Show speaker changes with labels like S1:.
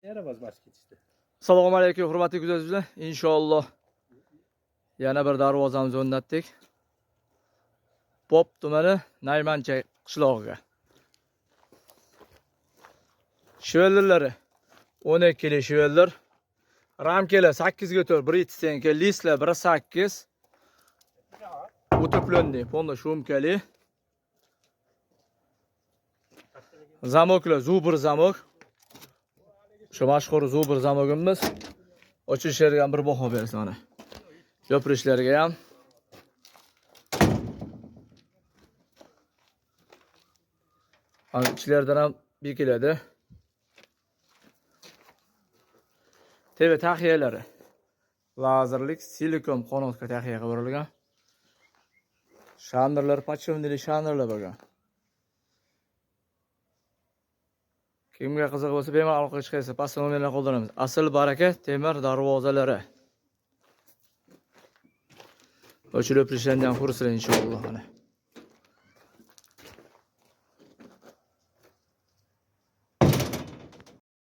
S1: Yaramaz bosib ketishdi.
S2: Assalomu alaykum, hurmatli kuzatuvchilar. Inshaalloh yana bir darvozamizni o'rnatdik. Pop tumani Naymancha qishlog'iga. Şivellerleri 12'li şiveller. Ramkeli 8 ga 4, 1.7 stenka, listlar 1.8. Утепленный, полный shumkali. Zamoklar zubr zamok. Shu mashhur zubr zamogimiz. Ochilishlariga ham bir baho bersin mana. Yopilishlariga ham. Ana ichilaridan ham bekiladi. TV tahiyalari. Lazerlik silikon qanotga tahiya qilib urilgan. Shandirlar pachivnili shandirlar bo'lgan. Kimga qiziq bo'lsa bemalol aloqaga chiqasiz. Pastda nomerlarni qoldiramiz. Asl baraka temir darvozalari. O'chirib o'pirishlarni ham ko'rasizlar inshaalloh mana.